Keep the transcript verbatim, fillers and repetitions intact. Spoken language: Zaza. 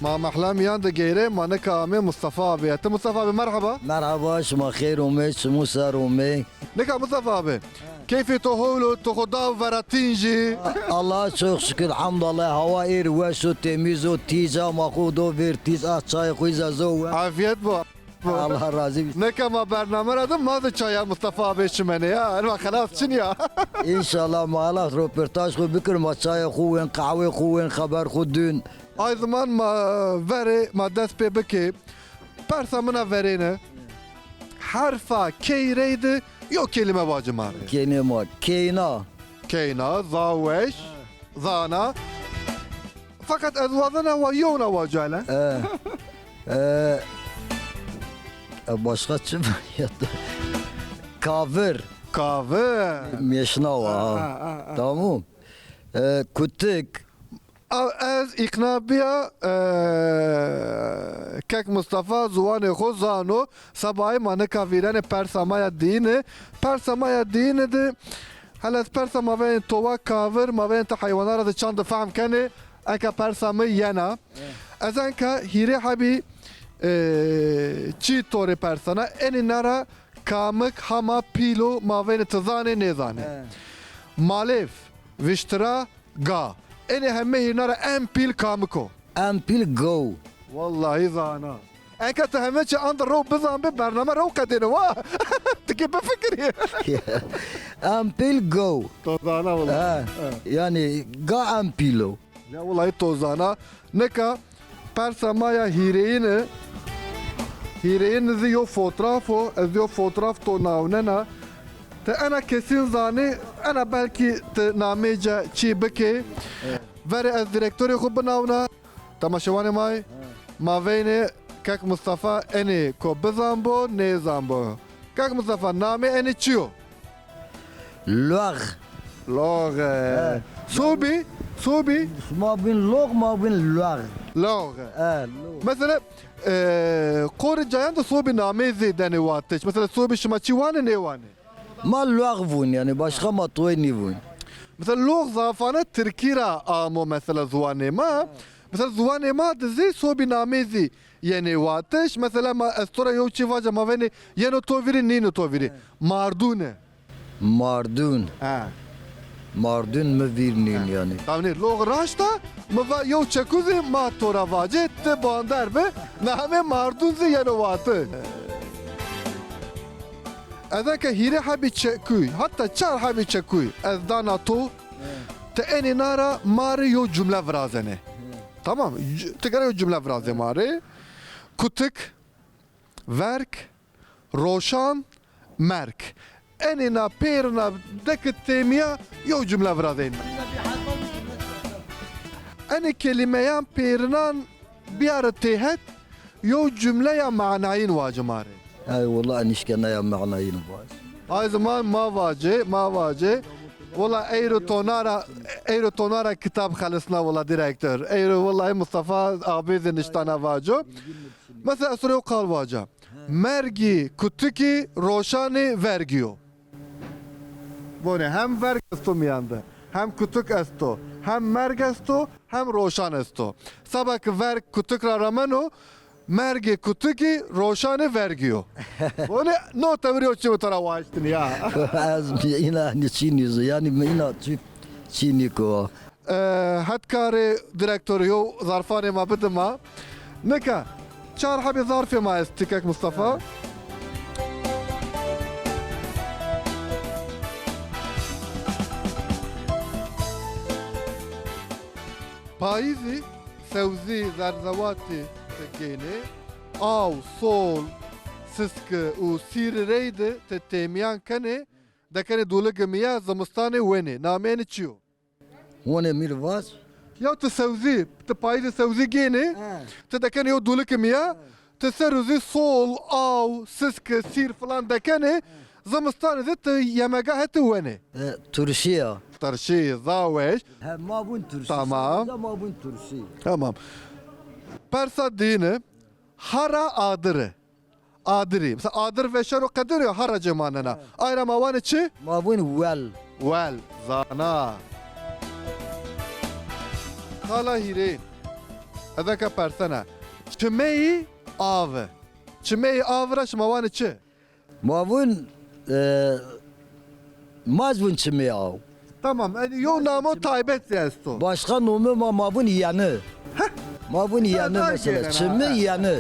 Ma mehla mîyan de geyrê, ma nika amê Mustafa abî ya. Ti Mustafa abî, merheba. Merheba, şima xeyr omê, çimû ser omê. Nika Mustafa abî, keyfê to hol o, to xo da vera tîncî? Allah çok şükür, hamdallah, hawa êr weş o, temîz o, tîc a, ma xo do vêr tîc a, çayê xo îza zo we. Afiyet bo. Allah razî bî. Nika ma bername ra de ma de çaya Mustafa abî şimenê ya. Elma xelas çin ya. Înşallah ma Allah roportaj xo bikir, ma çayê xo wên, qehwê xo wên, xeber xo dûn. Ay ziman ma verê, ma dest pê bikê. Persa min a verêne. Herfa key reyde yo kelîme vace ma rê. Kelîme, keyna. Keyna, zaweş, zana. Fakat ez wazena wa yewna vace hele. E, e, e, başka çi var ya da? Kavir. Kavir. Mêşna wa, ha. Ha, ha, ha. Tamam. E, kutik. A, ez îqna bîya, e, kek Mustafa ziwanê xo zano, sebayê ma nika vîrenê persa ma ya diyine. Persa ma ya diyine de, hele ez persa ma veyên towa kavir, ma veyên ti heywana ra de çand fehm kenê, eka persa mi yena. Ez enka hîrê hebî, e, çî to rê persana, enî na ra kamik, hama, pîl o, ma veyne ti zanê, nêzanê. He. Malêv, viştira, ga. Enê heme hîrna ra en pîl kamik o? En pîl gow. Wellahî zana. Enka ti heme çi anda rew bizanbê, bername rew qedêne wa. Ti kî bifikirî. En pîl gow. To zana wellahî. Ha. Ha. Yanî ga en pîl o. Ya wellahî to zana. Nika persa ma ya hîrêyine, hîrêyine zî yo fotraf o, ez yo fotraf to nawnena. Ti ena kesîn zanî, ena belkî ti namê ca çî bikê. Evet. Verê ez direktorê xo binawna, temaşewanê ma yê. Evet. Ma veynê kek Mustafa enê ko bizanbo, nêzanbo. Kek Mustafa, namê enê çi yo? Lox. Lox, e. He. Sobî, sobî? Ma bin lox, ma bin lox. Lox. He, lox. Mesela, e, qorê cayan de sobî namê zî denê watiş. Mesela sobî şima çi wanê, nêwanê? Ma lox vûn, yanî başka ma toy nîvûn. Mesela lox zafane tirkî ra amo mesela ziwanê ma. Mesela ziwanê ma de zî sobî namê zî yenê watiş. Mesela ma ez to ra yew çî vaca, ma venê yeno to vîrî, nîno to vîrî. He. Mardûne. Mardûn. He. Mardûn mi vîr nîn yanî. Tamam, nê, lox raşt a, mi va yew çekû zî ma to ra vacê, ti bander bi, namê Mardûn zî yeno watiş. Ez eke hîrê hebî çekûy, hatta çar hebî çekûy ez dana to, ti enê na ra ma rê yew cumle virazenê. Tamam, c-, ti gere yew cumle virazê ma rê. Kutik, verg, roşan, merg. Enê na pêrina de ki têmîya yew cumle virazenê. Enê kelîmeyan pêrinan biyare têhet, yew cumleya manayîn wace ma rê. Ay wela nişkena ya manayîn vac. Ay ziman ma vace, ma vace. Wela eyro to na ra, eyro to na ra kitab xelisna wela direktor. Eyro wela Mustafa abî zî niştana vaco. Mesela ez to rê yew qal vaca. Mergî kutikî, roşanî vergî yo. Vonê hem verg esto mîyan de, hem kutik esto, hem merg esto, hem roşan esto. Seba ki verg kutik ra remeno, mergê kutikî, roşanê vergî yo. Vonê no tewirî o çi mi to ra waştinî ya. Ez îna nî çî nîzo, yanî mi îna çî, çî nîko. E, het karê direktor, yew zarfanê ma bidi ma. Nika çar hebî zarfê ma estî kek Mustafa. Payîzî, sewzî, zerzewatî ti gênê, aw, sol, siski û sîrî reyde ti têmîyan kenê, dekenê dûligi mîya, zimistanê wenê. Namê enî çi yo? Wonê mi rê vac. Ya ti sewzî, ti payîzê sewzî gênê, he, ti dekenê yew dûliki mîya, he, ti ser û zî sol, aw, siski, sîr filan dekenê, he, zimistanê zî ti yemega hetê wenê. E, turşî ya. Turşî, zaweş. He, ma vûn turşî. Tamam. Sewzî de ma vûn turşî. Tamam. Persa dîne, hara adiri. Adirî. Mesela adir veşero qedero ya, hara cê manena. Evet. Ay ra ma vanê çi? Ma vûn wel. Wel. Zana. Qala hîrê. ez eke persena. Çimeyî avi. Çimeyî avi ra şima vanê çi? Ma vûn, e, ma zî vûn çimê aw. Tamam, yanî yew namo taybet zî esto. Başka nomê ma, ma vûn yeni. Ma vûn yeni mesela. Çimê yeni.